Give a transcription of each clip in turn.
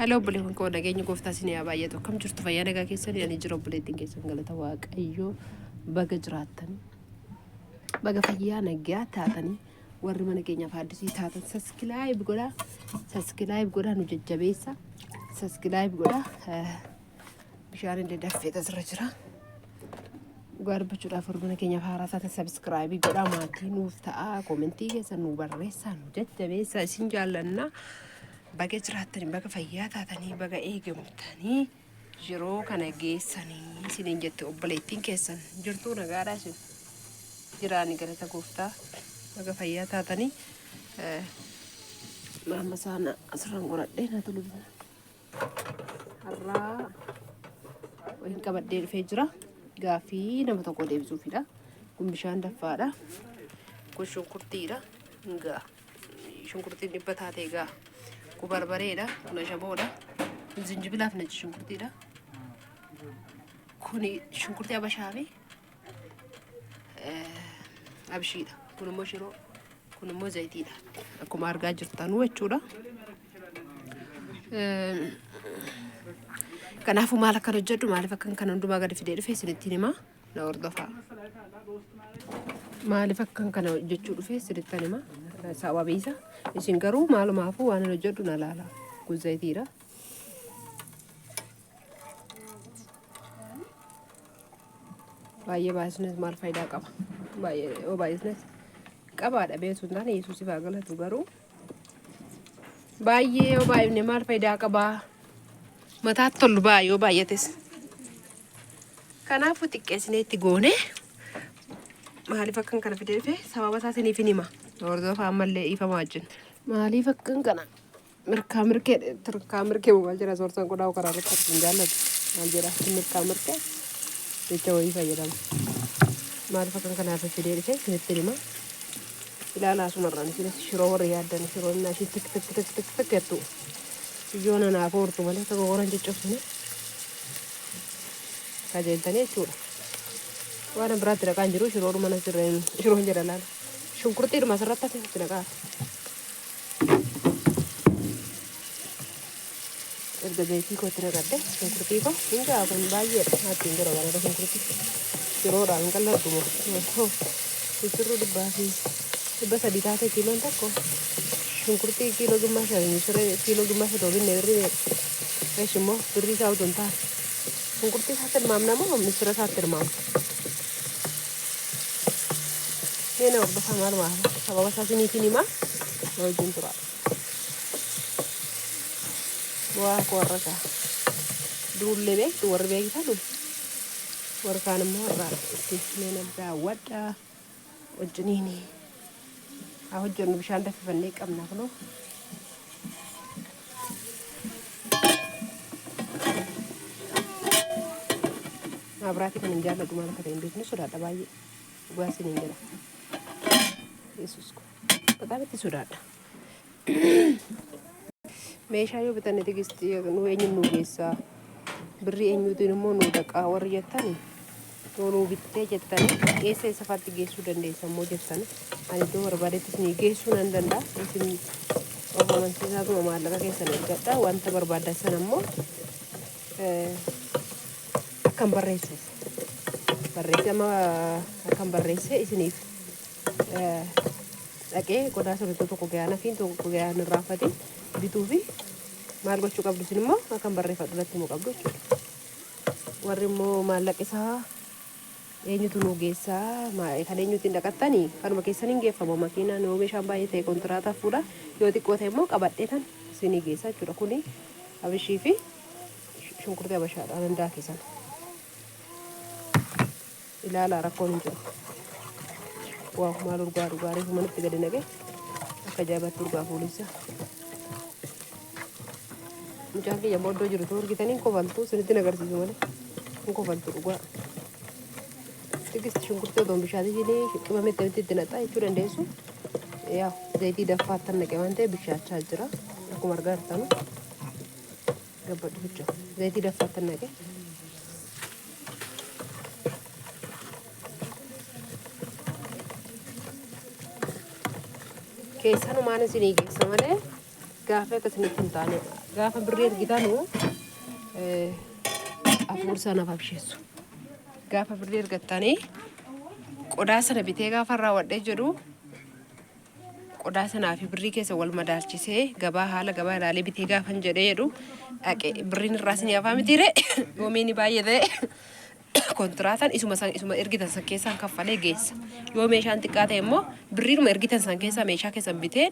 Hello obboleewwan koo, nageenyi gooftaa isin haa baay'atu. Akkam jirtu? Fayyaa nagaa keessanii? Ani jira obboleettiin keessan, galata Waaqayyoo. Baga jiraattan, baga fayyaa nagaa taatanii. Warri mana keenyaaf haaddisii taatan saskilaayib godhaa, saskilaayib godhaa, nu jajjabeessa, saskilaayib godhaa. Bishaan illee danfee asirra jira. Dhugaa dubbachuudhaaf, warri mana keenyaaf haaraa taatan sabiskiraayibii godhaa, maatii nuuf ta'aa, koomentii keessan nu barreessaa, nu jajjabeessaa, isin jaallannaa. Baga jiraattanii, baga fayyaa taatanii, baga eegamtanii yeroo kana geessanii isiniin jette obboleettiin keessan. Jirtuu? Nagaadhaa isin? Jiraani, galata gooftaa, baga fayyaa taatanii. Maamma saana asirraan godhadhee na tolu. Har'aa wayin qabadhee dhufee jira. Gaaffii nama tokko deebisuufidha. Kun bishaan daffaadha. Kun shunkurtiidha. Gaa shunkurtiin 100 taatee gaa. Kun barbareedha. Kun ashaboodha. Kun zinjibilaaf nachi shunkurtiidha. Kun shunkurtii abashaa fi abishiidha. Kun immoo shiroo. Kun immoo zayitiidha. Akkuma argaa jirtanuu jechuudha. Kanaafuu maal akkan hojjedhu, maaliif akkan kana hundumaa gadi fidee dhufe isinittiin himaa, na hordofaa. Maaliif akkan kana hojjechuu dhufe isinittan hima. Sababii isa isin garuu maalumaafuu waan hin hojjedhu na laala. Kun zayitiidha. Baay'ee baay'isnes maal faayidaa qaba? Baay'ee yoo baay'isnes qabaadha beektu hin taane, Yesuusiif haa galatu, garuu baay'ee yoo baay'ifne maal faayidaa qabaa? Mataatti tollu ba'a yoo baay'ates. Kanaafuu xiqqeessinee itti goone. Maaliif akkan kana fidee dhufe sababa isaa isiniif hin hima. Hordofaa ammallee dhiifama wajjin. Maaliif akkan kana mirkaa mirkee tirkaa mirkee maal jedha? Soorsan qodhaa karaa irratti hin jaallatu. Maal jedha? Mirkaa mirkee jecha wayii fayyadama. Maaliif akkan kanaaf fidee dhufe isinitti hima. Ilaalaa, asumarraan isinis shiroo warri yaaddan, shiroon innaa ishii tik tik tik tik tik jettu iyyoo nanaaf oortu malee akka gogoran coccobsine kajeeltanii jechuudha. Waan biraatti naqaan jiru, shiroodhuma na sirreen shiroon jedha laala. Shunkurtiidhuma asirratti hafe itti naqaa. Erga zayitii koo itti naqadhe, shunkurtii koo hin ga'a, kun baay'eedha. Naatti hin godha kanarra shunkurtii. Shiroodhaan hin qalladhu moo? Misirruu 300 taate kiiloon tokko. Shunkurtii kiiloo gimmaasha, misira kiiloo gimmaasha otoo binne birrii meeqa? Eesh, immoo birrii isaa utuu hin taane. Shunkurtii isaa tilmaamna moo misira isaa tilmaamna? Mee na hordofaa, maaluma sababa isaa isiniifin himaa, na wajjin turaa. Bu'aa koo warra kaa durullee beektu, warri beektanu, warri kaan immoo warra itti mee na daawwadhaa, wajjiniin haa hojjennu. Bishaan danfifannee qabna kunoo. Maabiraatii kan hin jaalladhu, maal akka ta'e hin beeknu, sodaadha baay'ee, dhugaa isiniin jedha. Yesuus koo, በጣም itti sodaadha. Meeshaa yoo bitanne tigistii nu eenyu nu geessaa? Birrii eenyuutiin immoo nu dhaqaa warri jettani, yoo nuu bittee jettani, eessa eessa faatti geessuu dandeessa immoo jettani, ani iddoo barbaadetti isinii geessuu nan danda'a. Isin of amansiisaatuma maallaqa keessan ergadha. Wanta barbaaddan sana immoo akkan barreessuuf barreessee, amma akkan barreessee isiniif dhaqee qodaa sun iddoo tokko gahaan hafiin tokko gahaan irraanfatiin bituu fi maal gochuu qabdu, isin immoo akkan barreeffadhu natti himuu qabdu jechuudha. Warri immoo maallaqa isaa eenyutu nu geessaa, kan eenyutiin dhaqattanii, kanuma keessan hin geeffamu. Makiinaan yoo meeshaan baay'ee ta'e kontiraataa fuudha, yoo xiqqoo ta'e immoo qabadhee tan isinii geessaa jechuudha. Kuni abishii fi shunkurtii abashaadha nan daake sana. Ilaalaa, rakkoon hin jiru. Waaw, maal urgaa dhugaa! Reefu manatti gadi naqee akka ajaa'ibaatti urgaa fuulissa. Mucaan kiyya immoo iddoo jiru argitanii hin kofaltu, isinitti hin agarsiisu malee hin kofaltu dhugaa. Tigisti, shunkurtii otoo hin bishaatiin qimametti itti naqxaa jechuu dandeessu. Yaa, zayitii daffaattan naqe waan ta'eef bishaachaa jira. Akkuma argaa jirtanu gabbadhu jechuudha. Zayitii daffaattan naqe. Keessanumaan isinii geessa malee gaaffii akka isinitti hin taane. Gaafa birrii ergitanu hafuursaa naaf absheessu. Gaafa birrii ergattanii qodaa sana bitee gaafa raawwadhee jedhu qodaa sanaa fi birrii keessa wal madaalchisee gabaa haala gabaa ilaalee bitee gaafan jedhee jedhu dhaqee birriin irraa isin hafaa mitiire yoomii ni baay'ee ta'e kontiraatan isuma san isuma ergitan san keessaan kaffalee geessa. Yoo meeshaan xiqqaa ta'e immoo birriidhuma ergitan san keessaa meeshaa keessan bitee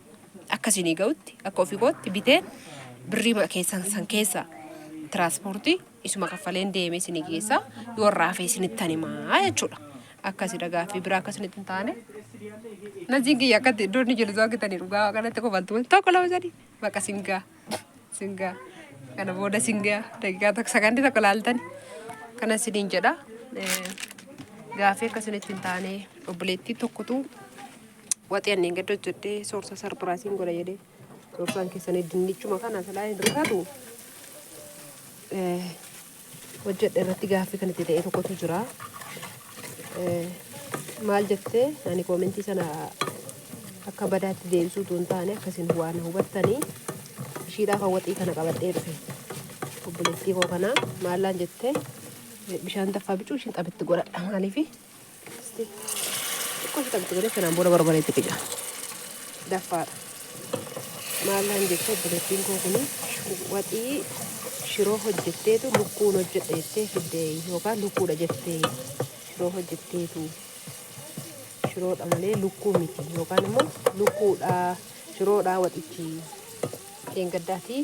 akka isinii ga'utti akka ofii kootti bitee birrii keessan san keessaa tiraanspoortii isuma kaffaleen deemee isinii geessa yoo irraa hafe isinittan himaa jechuudha. Akkasidha gaaffii biraa akka isinitti hin taane. Naziin kiyya akkatti iddoo inni jiru argitanii dhugaa kanatti kofaltu tokko lama sadii baqa singaa singaa kana booda singaa daqiiqaa tokko sakandii tokko laaltani kana isiniin jedha. Gaaffii akka isinitti hin taane obboleettii tokkotu waxii anneen gad hojjedhee soorsa sarpiraasiin godha jedhee soorsaan keessanii dinnichuma kana silaa hin rifatu hojjedhe irratti gaaffii kan itti ta'e tokkotu jira. Maal jettee ani koomentii sana akka badaatti deebisuu utuu hin taane akkasiin waan hubattanii ishiidhaaf waxii kana qabadhee dhufe. Obboleettii koo kana maallaan jettee bishaan taffaa bicuu ishiin xabitti godhadha maaliifi xiqqoo ishii xabitti godhee sanaan booda barbareetti dhiqa. Daffaadha. Maallaan jettee obboleettiin koo kun waxii shiroo hojjetteetu lukkuun hojjedhe jettee fiddee yookaan lukkuudha jettee shiroo hojjetteetu shiroodha malee lukkuu miti yookaan immoo lukkuudha shiroodha waxichi dheengaddaatii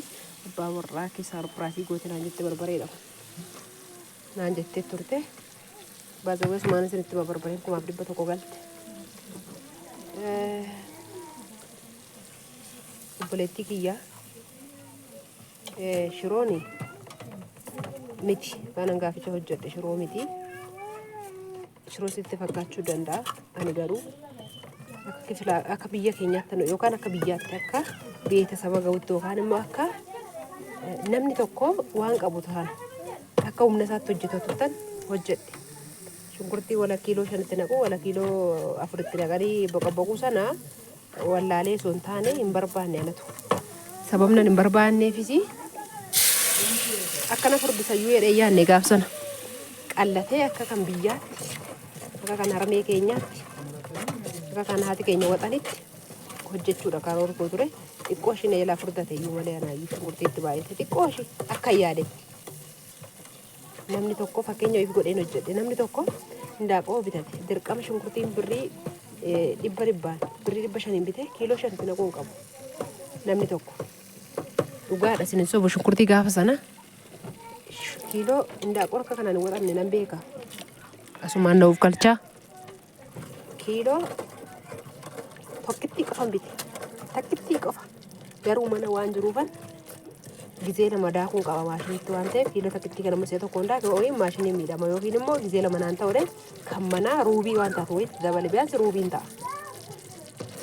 abbaa warraa keessaa sarpiraasii goote naan jette barbareedha kun naan jettee turte. Baazawwees maan isinitti barbareen 1100 galte. Obboleettii kiyyaa shiroon miti waan gaaficha hojjedhe shiroo miti. Shiroo sitti fakkaachuu danda'a. Ani garuu akka biyya keenyaatti yookaan akka biyyaatti akka beetasaba ga'utti yookaan immoo akka namni tokko waan qabu ta'an akka humna isaatti hojjetatu hojjedhe. Shunkurtii wala kiiloo shanitti naqu wala kiiloo afuritti naqanii boqoboquu sana wallaalee osoo hin taane hin barbaanne anatu. Sababni hin barbaanneefis akkana furdisayyuu jedhee yaadne gaaf sana qallatee akka kan biyyaatti akka kan harmee keenyaatti akka kan haati keenya waxanitti hojjechuudha karoora koo ture. Xiqqoo ishii na jalaa furdate iyyuu malee anaayyuu shunkurtiitti baay'ate xiqqoo ishii akka yaadetti. Namni tokko fakkeenya if godheen hojjedhe namni tokko hindaaqoo bitate dirqama shunkurtiin birrii dhibba dhibbaan birrii 500n bite kiiloo shanitti naquu hin qabu namni tokko. Dhugaadha isin hin sobu shunkurtii gaafa sana kiiloo hindaaqoo akka kanaan hin waxanne nan beeka. Asumaan na of galchaa kiiloo tokkittii qofan bite takkittii qofa garuu mana waan jiruufan gizee lama daakuun qaba maashinitti waan ta'eef kiiloo takkittii kana musee tokkoon daake ho'iin maashinii miidhama yookiin immoo gizee lama naan ta'uudhe kan manaa ruubii waan taatu wayitti dabale biyaansi ruubiin ta'a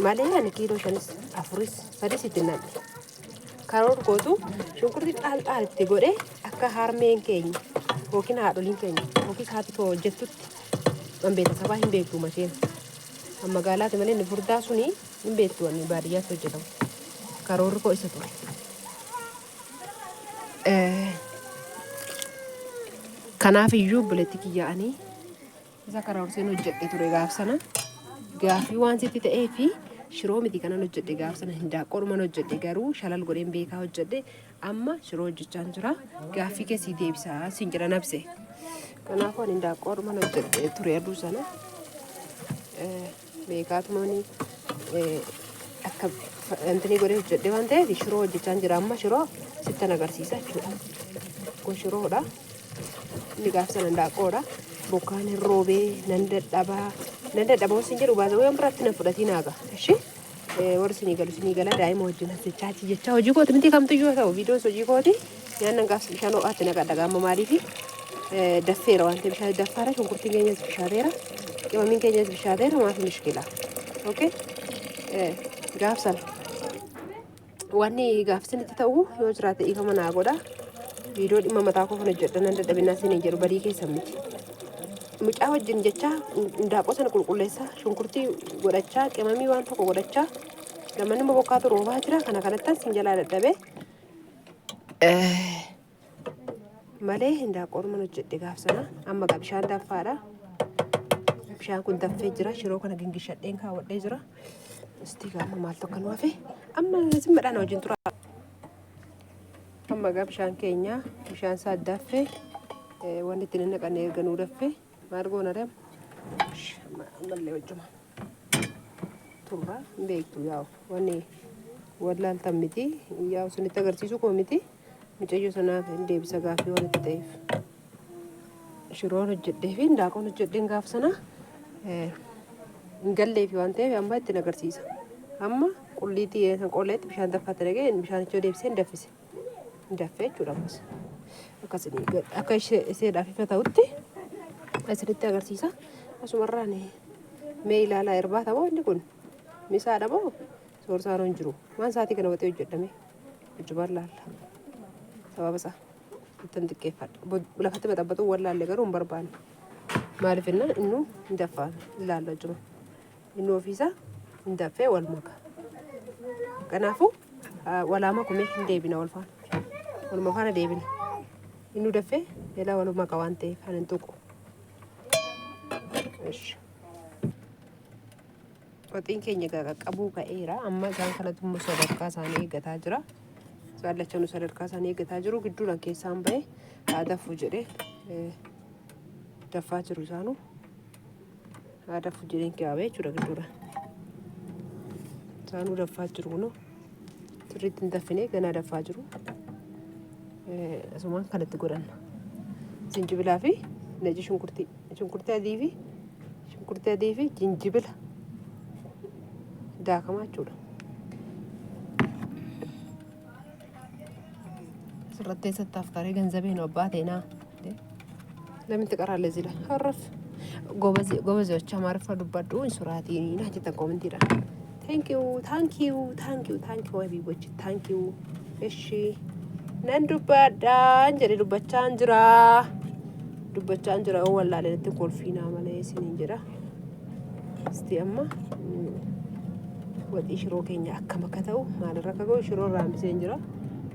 malee ani kiiloo shanis afuris sadis itti naqne karoor gootu shunkurtii xaal xaal itti godhe akka harmeen keenya yookiin haadholiin keenya yookiin haati koo hojjettutti kan beekta sabaa hin beektu masheen kan magaalaati malee inni furdaa suni hin beektu wanni baadiyyaatti hojjetamu karoorri koo isa ture. Kanaaf iyyuu obboleetti kiyya ani isa karoorseen hojjedhe ture gaaf sana gaaffii waan sitti ta'ee fi shiroo miti kanan hojjedhe gaaf sana hindaaqqoodhuman hojjedhe garuu shalal godheen beekaa hojjedhe amma shiroo hojjechaan jira gaaffii keessii deebisaa siin jedha nabse. Kanaafuu ani hindaaqqoodhuman hojjedhe ture aduu sana beekaatumani akka wanti godhee hojjedhe waan ta'eef shiroo hojjechaan jira amma shiroo sittan agarsiisa jechuudha. Kun shiroodha. Inni gaaf sana hindaaqqoodha. Bokkaan hin roobee nan dadhabaa nan dadhabaa sin jedhu baasa waan biraatti na fudhatiin haaga. Ishi warri sinii galu sinii gala daa'ima wajjin hojjechaa achi jechaa hojii kooti miti kamtu yoo ta'u viidiyoon hojii kooti nyaannan gaaf bishaan ho'aatti naqadha gaama maaliifi daffeera waan ta'eef bishaan daffaara shunkurtiin keenyas bishaateera qimamiin keenyas bishaateera maafi mishkila. Okay gaaf sana wanni gaaf isinitti ta'u yoo jiraate dhiifama naa godha. Viidiyoo dhimma mataa koo kan hojjedha nan dadhabinaa isiniin jedhu badii keessan miti. Mucaa wajjin jecha hindaaqoo sana qulqulleessaa shunkurtii godhachaa qimamii waan tokko godhachaa lamman immoo bokkaatu roobaa jira kana kanattan sin jalaa dadhabee. Malee hindaaqqoon mana hojjedhe gaaf sana. Amma gaa bishaan danfaadha. Bishaan kun danfee jira. Shiroo kana gingishadheen kaawwadhee jira. Istii gaa amma maaltu akka nu hafe amma simmadhaan wajjin tura. Amma gaa bishaan keenya bishaan isaa danfee wanni itti naqanne erga nuu danfee maal goona ree? Ammallee wajjuma turra hin beektu yaa'u wanni wallaaltan miti yaa'u sinitti agarsiisuu koo miti mucayyoo sanaaf hin deebisa gaaffii waan itti ta'eef. Shiroon hojjedhee fi hindaaqoon hojjedheen gaaf sana hin galleefi waan ta'eef amma ittiin agarsiisa. Amma qulliitii san qolleetti bishaan danfaatti dhaqee bishaanicha deebisee hin danfise. Hin danfee jechuudha ammas. Akkasii akka isheedhaaf ifa ta'utti isinitti agarsiisa. Asumarraan mee ilaalaa irbaata moo inni kun misaadha moo soorsaan hin jiru. Waan sa'aatii kana waxii hojjedhame hojjumaan laalla. Sababa isaa. Ittan xiqqeeffadha. Lafatti baxabaxuu wallaalle garuu hin barbaanne. Maaliif jennaan innuu hin daffaan ilaalla juma. Inni ofiisaa hin daffee wal maka. Kanaafuu walaa makumee hin deebina wal faana. Waluma faana deebina. Innuu daffee elaa wal maka waan ta'eef kan hin tuqu. Ishi. Waxiin keenya egaa qaqqabuu ka'eera. Amma isaan kanatu immoo sadarkaa isaanii eeggataa jira. Isaan lachanuu sadarkaa isaanii eeggataa jiru. Gidduudhaan keessaan ba'e haa daffu jedhee daffaa jiru isaanuu. Haa daffu jedheen kaa'ame jechuudha gidduudhaan. Isaanuu daffaa jiru kunoo. Sirriitti hin daffine ganaa daffaa jiru. Asumaan kanatti godhanna. Zinjibilaa fi naji shunkurtii. Shunkurtii adii fi shunkurtii adii fi jinjibila daakamaa jechuudha. Asirratti eessatti haftaree ganzabee nu abbaa teenaa. ለምን ትቀራለህ እዚህ ላይ አረፍ ጎበዝ ጎበዞች አማርኛ dubbadhu hin naa jettan koomentiidhaan. Thank you, thank you, thank you, thank you habiboች thank you. እሺ nan dubbadhaan jedhe dubbachaan jira. Dubbachaan jira oo wallaalee natti kolfiinaa malee isiniin jedha. Isti amma waxii shiroo keenya akkam akka ta'u maalirra akka ga'u shiroo irraa hambiseen jira.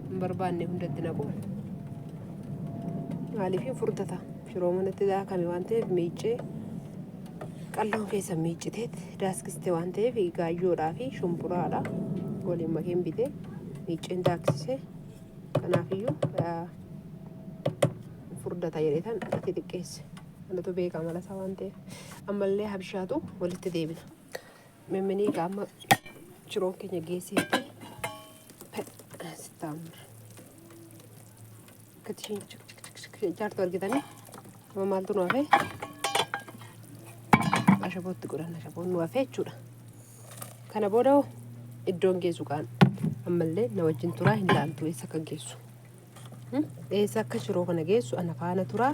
Hin barbaanne hundatti naqu. Maaliif furdata shiroo manatti daakame waan ta'eef miiccee qalloon keessa miicciteet daaskiste waan ta'eef gaayyoodhaa fi shumburaadha waliin makeen bitee miicceen daaksise kanaafiyyuu furdata jedheetan itti xiqqeesse. Kanatu beekaa mala isaa waan ta'eef ammallee habishaatu walitti deebina. Mimminii qaama shiroon keenya geesseetti sittaamur. Akkatti isheen chik chik chik chik jaartu argitanii amma maaltu nu hafe ashabootti godhanna ashaboon nu hafe jechuudha. Kana booda hoo iddoon geessu kaan ammallee na wajjin turaa hin laaltu eessa akka geessu. Eessa akka shiroo kana geessu ana faana turaa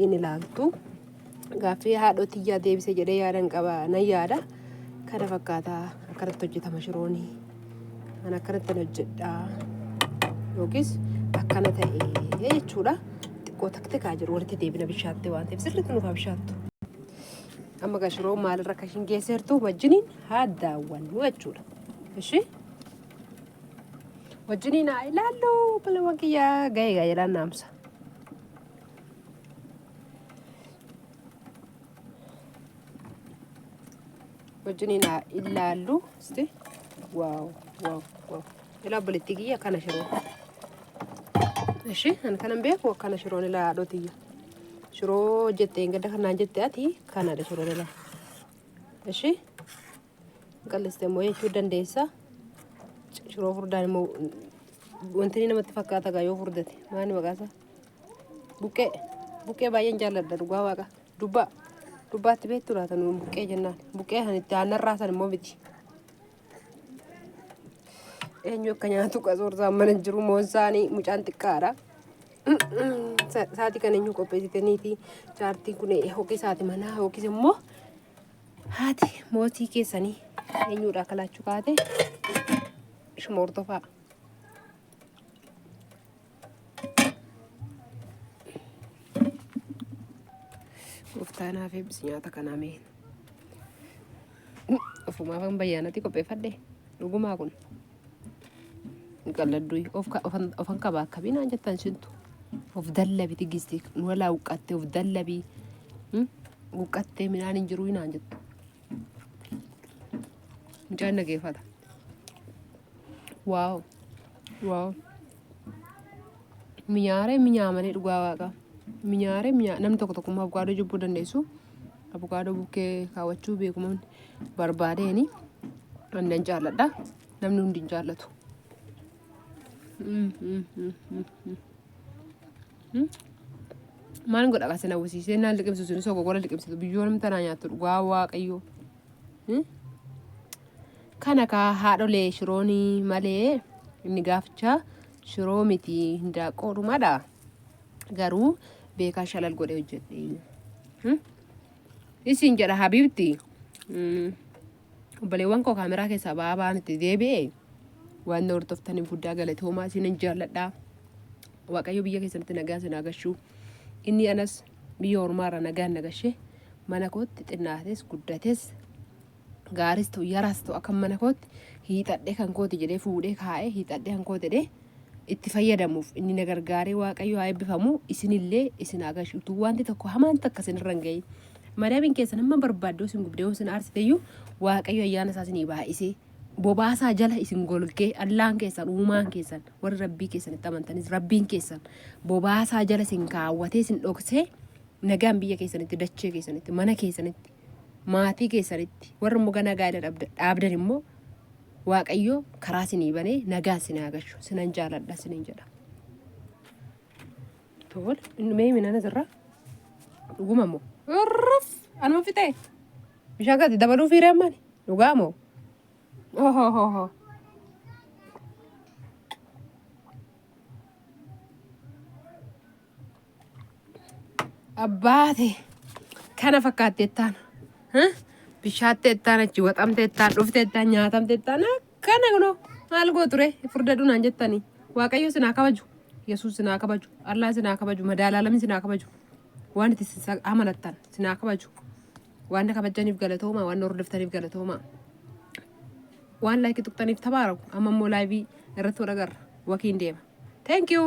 hin ilaaltu. Gaaffii haadhoo tiyyaa deebise jedhee yaadan qaba nan yaada. Kana fakkaataa akkanatti hojjetama shiroonii. An akkanatti hojjedha. Yookiis akkana ta'e jechuudha. Xiqqoo taktikaa jiru walitti deebina bishaatte waan ta'eef sirriitti nuuf haa bishaattu. Amma gaa shiroo maalirra akka ishiin geesseertu wajjiniin haa daawwannu jechuudha. Ishi wajjiniin haa ilaallu balawwan kiyyaa ga'ee gaa jedhaan naamsa. Wajjiniin haa ilaallu. Isti wow wow wow. Ilaa obboleettii kiyya akkana shiroo. Ishi an kanan beeku akkana shiroon ilaa haadhoo tiyya. Shiroo jettee hin gadda kanaan jette ati kanadha shiroon ilaa. Ishi qalliste immoo jechuu dandeessa. Shiroo furdaan immoo wanti inni namatti fakkaata gaa yoo furdate maali maqaa isaa? Buqqee buqqee baay'een jaalladha dhugaa waaqa. Dubbaa dubbaatti beektu laata nuun buqqee jennaan buqqee kan itti aannan raasan immoo miti. Eenyu akka nyaatu qasoorsaan mana jiru moonsaanii mucaan xiqqaadha. Sa'aatii kana eenyu qopheessitaniiti jaartiin kun yookiis haati manaa yookiis immoo haati mootii keessanii eenyudha akka laachuu kaate ishuma hordofaa. Gooftaan naaf eebbisi nyaata kanaa mee. Ofumaaf kan bayyaanatti qopheeffadhe dhugumaa kun. qalladdu ofan qabaa akkamii naan jettan sintu. Of dallabi tigisti nu walaa huqqattee of dallabii huqqattee midhaan hin jiruu naan jettu. Mucaan dhageeffata. Waaw waaw. Minyaaree minyaa malee dhugaa waaqa. Minyaaree minyaa namni tokko tokkummaa abukaadoo jibbuu dandeessu. Abukaadoo bukkee kaawwachuu beekuma barbaadeeni. Ani nan jaalladha. Namni hundi hin jaallatu. Maal godha qase na wisiisee naan liqimsisu sunis ogogora liqimsitu biyyoo namni tanaa nyaattu dhugaa waaqayyoo. Kana kaa haadholee shiroonii malee inni gaafichaa shiroo miti hindaaqqoodhumadha. Garuu beekaa shalal godhee hojjedhe. Isin jedha habiibti. Obboleewwan koo kaameraa keessaa ba'aa ba'aan itti deebi'e waan na hordoftaniif guddaa galatoomaa isinan jaalladha. Waaqayyo biyya keessanitti nagaa isin haa gashu. Inni anas biyya ormaarra nagaan na gashe mana kootti xinnaates guddates gaaris ta'u yaraas ta'u akka mana kootti hiixadhee kan kooti jedhee fuudhee kaa'ee hiixadhee kan kooti jedhee itti fayyadamuuf inni na gargaaree Waaqayyo haa eebbifamu isinillee isin haa gashu utuu wanti tokko hamaan takka isinirra hin gahin madaamiin keessan hamma barbaaddoo isin gubdee yoo isin aarsiteyyuu Waaqayyo ayyaana isaa isinii baay'isee bobaasaa jala isin golgee allaan keessan uumaan keessan warri rabbii keessan itti amantanis rabbiin keessan bobaasaa jala isin kaawwatee isin dhoksee nagaan biyya keessanitti dachee keessanitti mana keessanitti maatii keessanitti warri immoo ganaa gaa'ela dhaabdan immoo Waaqayyo karaa isinii banee nagaan isin haa gashu sinan jaaladha isiniin jedha. Tole inni mee minaan asirraa dhuguma moo urruf anuma fixee bishaan gadi dabaluu fiiree ammaani dhugaa moo ohohoho. Abbaate kana fakkaatte ettaan bishaatte ettaan achi waxamte ettaan dhufte ettaan nyaatamte ettaan akkana kunoo maal gooture furdadhu naan jettanii waaqayyo sinaa kabaju yesuus sinaa kabaju allaa sinaa kabaju madaalaalami sinaa kabaju waan itti amanattan sinaa kabaju waan na kabajjaniif galatooma waan na hordoftaniif galatooma waan laayikii tuqxaniif tabaaraku amma immoo laayivii irratti wal agarra wakiin deema thank you.